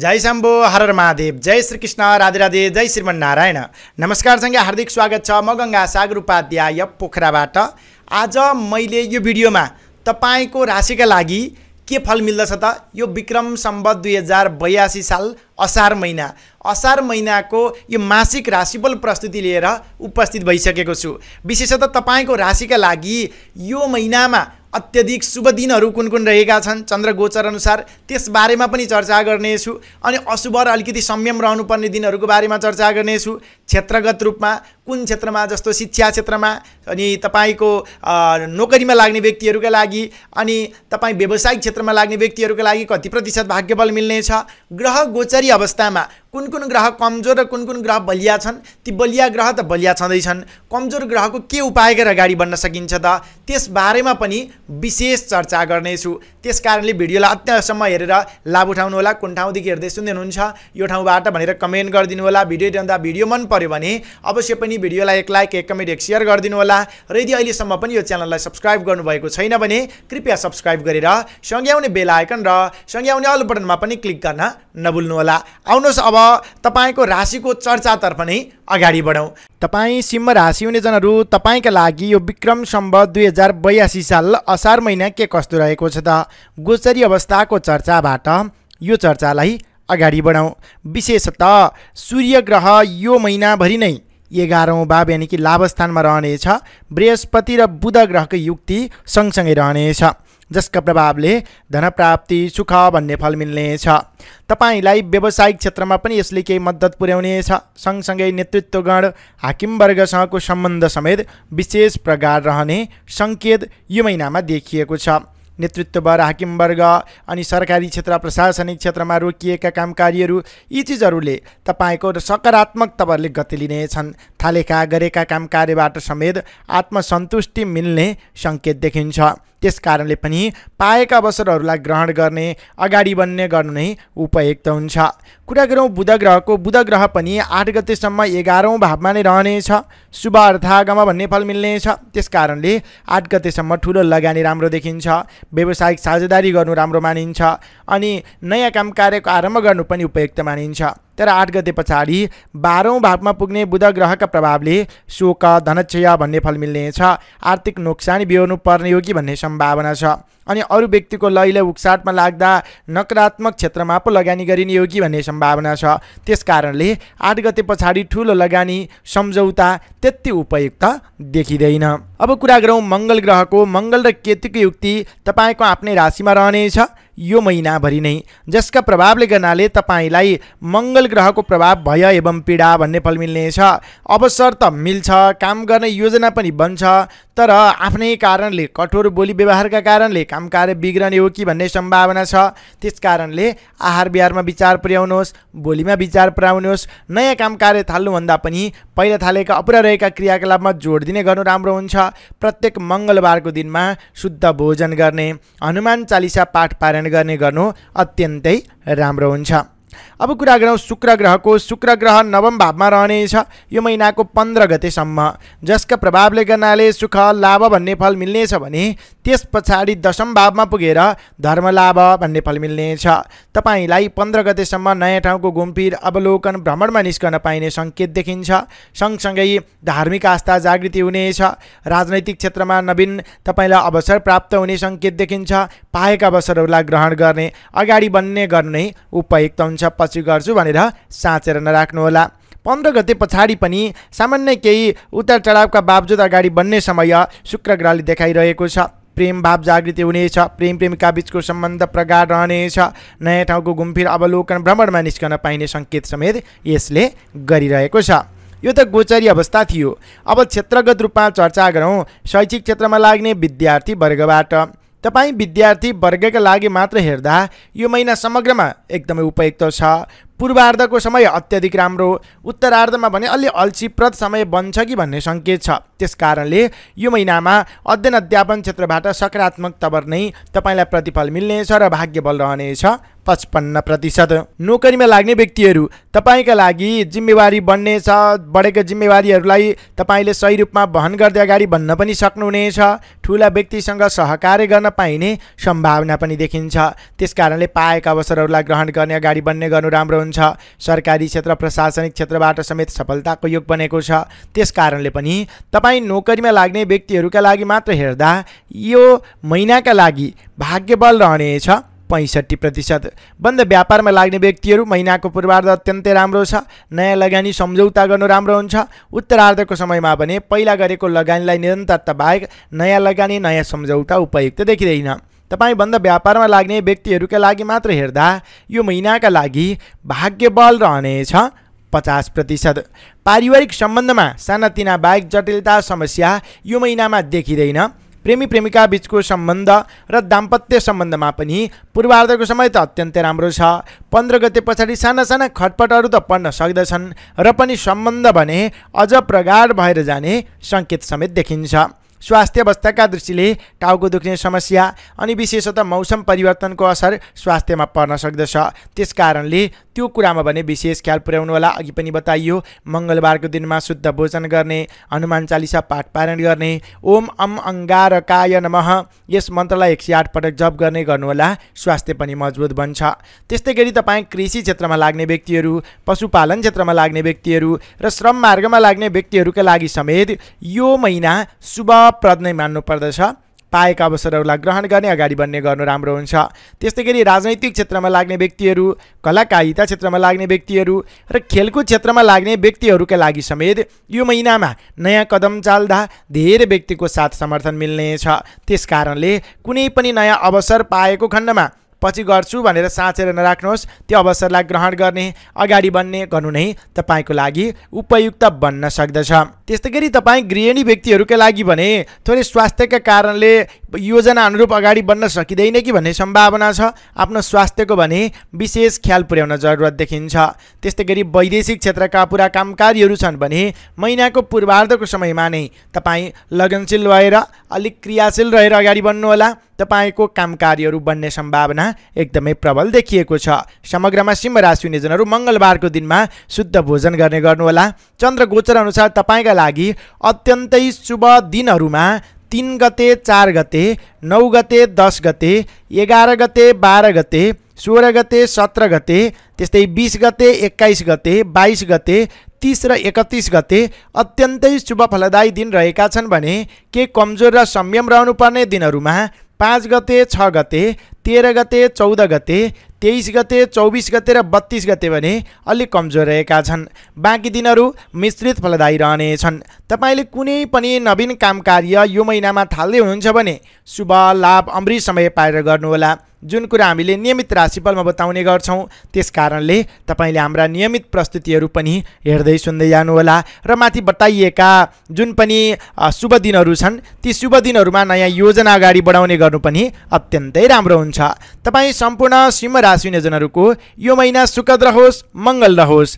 जय शम्भो हर हर महादेव, जय श्री कृष्ण, राधे राधे, जय श्रीमन्नारायण। नमस्कार सँगै हार्दिक स्वागत छ। म गंगा सागर उपाध्याय पोखराबाट। आज मैले यो भिडियोमा तपाईको राशिका लागि के फल मिल्दछ त यो विक्रम सम्वत 2082 साल असार महिनाको यो मासिक राशिफल प्रस्तुति लिएर उपस्थित भइसकेको छु। विशेषतः तपाईको राशिका लागि यो महिनामा अत्यधिक शुभ दिनहरू कुन कुन रहेका छन् चन्द्र गोचर अनुसार त्यस बारेमा पनि चर्चा गर्नेछु। अनि अशुभ र अलिकति संयम रहनुपर्ने दिनहरूको बारेमा चर्चा गर्नेछु। क्षेत्रगत रूपमा कुन क्षेत्रमा, जस्तो शिक्षा क्षेत्रमा, अनि तपाईको नोकरीमा लाग्ने व्यक्तिहरूका लागि, अनि तपाई व्यावसायिक क्षेत्रमा लाग्ने व्यक्तिहरूका लागि कति प्रतिशत भाग्यबल मिल्नेछ, ग्रह गोचरी अवस्थामा कुन कुन ग्रह कमजोर र कुन कुन ग्रह बलिया छन्, ती बलिया ग्रह त बलिया छँदैछन्, कमजोर ग्रहको के उपाय गरेर अगाडि बढ्न सकिन्छ त त्यस बारेमा पनि विशेष चर्चा गर्नेछु। त्यसकारणले भिडियोलाई अन्त्यसम्म हेरेर लाभ उठाउनु होला। कुन ठाउँदेखि हेर्दै सुन्दै हुनुहुन्छ यो ठाउँबाट भनेर कमेन्ट गरिदिनु होला। भिडियो मन पर्यो भने अवश्य पनि भिडियोलाई एक लाइक, एक कमेन्ट, एक शेयर गरिदिनु होला। र यदि अहिलेसम्म पनि यो च्यानललाई सब्स्क्राइब गर्नुभएको छैन भने कृपया सब्स्क्राइब गरेर सँगै आउने बेल आइकन र सँगै आउने अल बटनमा पनि क्लिक गर्न नभुल्नु होला। आउनुहोस् अब तपाईको राशिको चर्चातर्फ नै अगाडि बढौँ। तपाई सिंह राशि हुने जनहरू, तपाईका लागि यो विक्रम सम्वत 2082 साल असार महिना के कस्तो रहेको छ त गोचरी अवस्थाको चर्चाबाट यो चर्चालाई अगाडि बढाउँ। विशेषतः सूर्य ग्रह यो महिनाभरि नै 11औं भाव यानि कि लाभ स्थानमा रहनेछ। बृहस्पति र बुध ग्रहको युक्ति सँगसँगै रहनेछ, जसका प्रभावले धन प्राप्ति, सुख भन्ने फल मिल्नेछ। तपाईलाई व्यावसायिक क्षेत्रमा पनि यसले केही मद्दत पुर्याउनेछ। सँगसँगै नेतृत्वगण, हाकिमवर्गसँगको सम्बन्ध समेत विशेष प्रगाढ रहने सङ्केत यो महिनामा देखिएको छ। नेतृत्ववर, हाकिमवर्ग अनि सरकारी क्षेत्र, प्रशासनिक क्षेत्रमा रोकिएका कामकारीहरू, यी चिजहरूले तपाईको सकारात्मक तवरले गति लिनेछन्। थालेका गरेका कामकार्यबाट समेत आत्मसन्तुष्टि मिल्ने सङ्केत देखिन्छ। त्यसकारणले पनि पाएका अवसरहरूलाई ग्रहण गर्ने, अगाडि बढ्ने गर्नु नै उपयुक्त हुन्छ। कुरा गरौँ बुध ग्रहको। बुध ग्रह पनि 8 गतेसम्म 11औं भावमा नै रहनेछ। शुभ अर्थागम भन्ने फल मिल्नेछ। त्यसकारणले 8 गतेसम्म ठुलो लगानी राम्रो देखिन्छ। व्यावसायिक साझेदारी गर्नु राम्रो मानिन्छ अनि नयाँ काम कार्यको आरम्भ गर्नु पनि उपयुक्त मानिन्छ। तर 8 गते पछाडि 12औं भावमा पुग्ने बुध ग्रहका प्रभावले शोक, धनक्षय भन्ने फल मिल्नेछ। आर्थिक नोक्सानी बिहोर्नु पर्ने हो कि भन्ने सम्भावना छ। अनि अरू व्यक्तिको लैले उक्साटमा लाग्दा नकारात्मक क्षेत्रमा पो लगानी गरिने हो कि भन्ने सम्भावना छ। त्यसकारणले 8 गते पछाडि ठुलो लगानी, सम्झौता त्यति उपयुक्त देखिँदैन। अब कुरा गरौँ मङ्गल ग्रहको। मङ्गल र केतुको युक्ति तपाईको आफ्नै राशिमा रहनेछ यो महिनाभरि नै, जसका प्रभावले गर्नाले तपाईलाई मङ्गल ग्रहको प्रभाव भय एवं पीडा भन्ने फल मिल्नेछ। अवसर त मिल्छ, काम गर्ने योजना पनि बन्छ, तर आफ्नै कारणले, कठोर बोली व्यवहारका कारणले काम कार्य बिग्रने हो कि भन्ने सम्भावना छ। त्यसकारणले आहार विहारमा विचार पुर्याउनुहोस्, बोलीमा विचार पुर्याउनुहोस्। नयाँ काम कार्य थाल्नुभन्दा पनि पहिला थालेका अपुरा रहेका क्रियाकलापमा जोड दिने गर्नु राम्रो हुन्छ। प्रत्येक मङ्गलबारको दिनमा शुद्ध भोजन गर्ने, हनुमान चालिसा पाठ पारायण गर्ने गर्नु अत्यन्तै राम्रो हुन्छ। अब कुरा गरौँ शुक्र ग्रहको। शुक्र ग्रह 9औं भावमा रहनेछ यो महिनाको 15 गतेसम्म, जसका प्रभावले गर्नाले सुख लाभ भन्ने फल मिल्नेछ भने त्यस पछाडि 10औं भावमा पुगेर धर्म लाभ भन्ने फल मिल्नेछ। तपाईलाई 15 गतेसम्म नयाँ ठाउँको घुमफिर, अवलोकन, भ्रमणमा निस्कन पाइने सङ्केत देखिन्छ। सँगसँगै धार्मिक आस्था जागृति हुनेछ। राजनैतिक क्षेत्रमा नवीन तपाईलाई अवसर प्राप्त हुने सङ्केत देखिन्छ। पाएका अवसरहरूलाई ग्रहण गर्ने, अगाडि बढ्ने गर्नु नै उपयुक्त हुन्छ। पछि गर्छु भनेर साँचेर नराख्नुहोला। 15 गते पछाडि पनि सामान्य केही उतार चढावका बावजुद अगाडि बढ्ने समय शुक्र ग्रहले देखाइरहेको छ। प्रेम भाव जागृति हुनेछ। प्रेम प्रेमिका बीचको सम्बन्ध प्रगाढ रहनेछ। नयाँ ठाउँको घुमफिर, अवलोकन, भ्रमणमा निस्कन पाइने सङ्केत समेत यसले गरिरहेको छ। यो त गोचरी अवस्था थियो। अब क्षेत्रगत रूपमा चर्चा गरौँ शैक्षिक क्षेत्रमा लाग्ने विद्यार्थी वर्गबाट। तपाईँ विद्यार्थी वर्गका लागि मात्र हेर्दा यो महिना समग्रमा एकदमै उपयुक्त छ। पूर्वार्धको समय अत्याधिक राम्रो, उत्तरार्धमा भने अलि अल्छीप्रद समय बन्छ कि भन्ने सङ्केत छ। त्यसकारणले यो महिनामा अध्ययन अध्यापन क्षेत्रबाट सकारात्मक तवर नै तपाईँलाई प्रतिफल मिल्नेछ र भाग्य बल रहनेछ 55%। नोकरीमा लाग्ने व्यक्तिहरू, तपाईँका लागि जिम्मेवारी बढ्नेछ। बढेका जिम्मेवारीहरूलाई तपाईँले सही रूपमा वहन गर्दै अगाडि बढ्न पनि सक्नुहुनेछ। ठुला व्यक्तिसँग सहकार्य गर्न पाइने सम्भावना पनि देखिन्छ। त्यसकारणले पाएका अवसरहरूलाई ग्रहण गर्ने, अगाडि बढ्ने गर्नु राम्रो हुन्छ। सरकारी क्षेत्र, प्रशासनिक क्षेत्रबाट समेत सफलताको योग बनेको छ। त्यसकारणले पनि तपाईँ नोकरीमा लाग्ने व्यक्तिहरूका लागि मात्र हेर्दा यो महिनाका लागि भाग्य बल रहनेछ 65%। बन्द व्यापारमा लाग्ने व्यक्तिहरू, महिनाको पूर्वार्ध अत्यन्तै राम्रो छ। नयाँ लगानी सम्झौता गर्नु राम्रो हुन्छ। उत्तरार्धको समयमा भने पहिला गरेको लगानीलाई निरन्तरता बाहेक नयाँ लगानी, नयाँ सम्झौता उपयुक्त देखिँदैन। तपाईँ बन्द व्यापारमा लाग्ने व्यक्तिहरूका लागि मात्र हेर्दा यो महिनाका लागि भाग्य बल रहनेछ 50%। पारिवारिक सम्बन्धमा सानातिना बाहेक जटिलता, समस्या यो महिनामा देखिँदैन। प्रेमी प्रेमिका बीचको सम्बन्ध र दाम्पत्य सम्बन्धमा पनि पूर्वार्धको समय त अत्यन्तै राम्रो छ। 15 गते पछाडि साना साना खटपटहरू त पर्न सक्दछन् र पनि सम्बन्ध भने अझ प्रगाढ भएर जाने सङ्केत समेत देखिन्छ। स्वास्थ्य अवस्थाका दृष्टिले टाउको दुख्ने समस्या अनि विशेषतः मौसम परिवर्तनको असर स्वास्थ्यमा पर्न सक्दछ। त्यसकारणले त्यो कुरामा भने विशेष ख्याल पुर्याउनु होला। अघि पनि बताइयो, मङ्गलबारको दिनमा शुद्ध भोजन गर्ने, हनुमान चालिसा पाठ पारायण गर्ने, ओम अम अंगारकाय नमः यस मन्त्रलाई 108 पटक जप गर्ने गर्नुहोला। स्वास्थ्य पनि मजबुत बन्छ। त्यस्तै गरी तपाईँ कृषि क्षेत्रमा लाग्ने व्यक्तिहरू, पशुपालन क्षेत्रमा लाग्ने व्यक्तिहरू र श्रम मार्गमा लाग्ने व्यक्तिहरूका लागि समेत यो महिना शुभप्रद नै मान्नु पर्दछ। पाएका अवसरहरूलाई ग्रहण गर्ने, अगाडि बढ्ने गर्नु राम्रो हुन्छ। त्यस्तै गरी राजनैतिक क्षेत्रमा लाग्ने व्यक्तिहरू, कलाकारिता क्षेत्रमा लाग्ने व्यक्तिहरू र खेलकुद क्षेत्रमा लाग्ने व्यक्तिहरूका लागि समेत यो महिनामा नयाँ कदम चाल्दा धेरै व्यक्तिको साथ समर्थन मिल्नेछ। त्यसकारणले कुनै पनि नयाँ अवसर पाएको खण्डमा पछि गर्छु भनेर साँचेर नराख्नुहोस्। त्यो अवसरलाई ग्रहण गर्ने, अगाडि बढ्ने गर्नु नै तपाईँको लागि उपयुक्त बन्न सक्दछ। त्यस्तै गरी तपाईँ गृहिणी व्यक्तिहरूका लागि भने थोरै स्वास्थ्यका कारणले योजना अनुरूप अगाडि बढ्न सकिँदैन कि भन्ने सम्भावना छ। आफ्नो स्वास्थ्यको भने विशेष ख्याल पुर्याउन जरुरत देखिन्छ। त्यस्तै गरी वैदेशिक क्षेत्रका पुरा कामकारीहरू छन् भने महिनाको पूर्वार्धको समयमा नै तपाईँ लगनशील भएर अलिक क्रियाशील रहेर अगाडि बढ्नुहोला। तपाईँको कामकारीहरू बन्ने सम्भावना एकदमै प्रबल देखिएको छ। समग्रमा सिंह राशि हुनेजनहरू मङ्गलबारको दिनमा शुद्ध भोजन गर्ने गर्नुहोला। चन्द्र गोचर अनुसार तपाईँका लागि अत्यन्तै शुभ दिनहरूमा 3 गते, 4 गते, 9 गते, 10 गते, 11 गते, 12 गते, 16 गते, 17 गते, त्यस्तै 20 गते, 21 गते, 22 गते, 30 र 31 गते अत्यन्तै शुभ फलदायी दिन रहेका छन् भने के कमजोर र संयम रहनुपर्ने दिनहरूमा 5 गते, 6 गते, 13 गते, 14 गते, 23 गते, 24 गते र 32 गते भने अलिक कमजोर रहेका छन्। बाँकी दिनहरू मिश्रित फलदायी रहनेछन्। तपाईँले कुनै पनि नवीन काम कार्य यो महिनामा थाल्दै हुनुहुन्छ भने शुभ लाभ अमृत समय पाएर गर्नुहोला। जुन कुरा हामीले नियमित राशिफलमा बताउने गर्छौँ, त्यसकारणले तपाईँले हाम्रा नियमित प्रस्तुतिहरू पनि हेर्दै सुन्दै जानुहोला। र माथि बताइएका जुन पनि शुभ दिनहरू छन्, ती शुभ दिनहरूमा नयाँ योजना अगाडि बढाउने गर्नु पनि अत्यन्तै राम्रो हुन्छ। तपाईँ सम्पूर्ण सिंह राशि हुनेजनहरूको यो महिना सुखद रहोस्, मङ्गल रहोस्।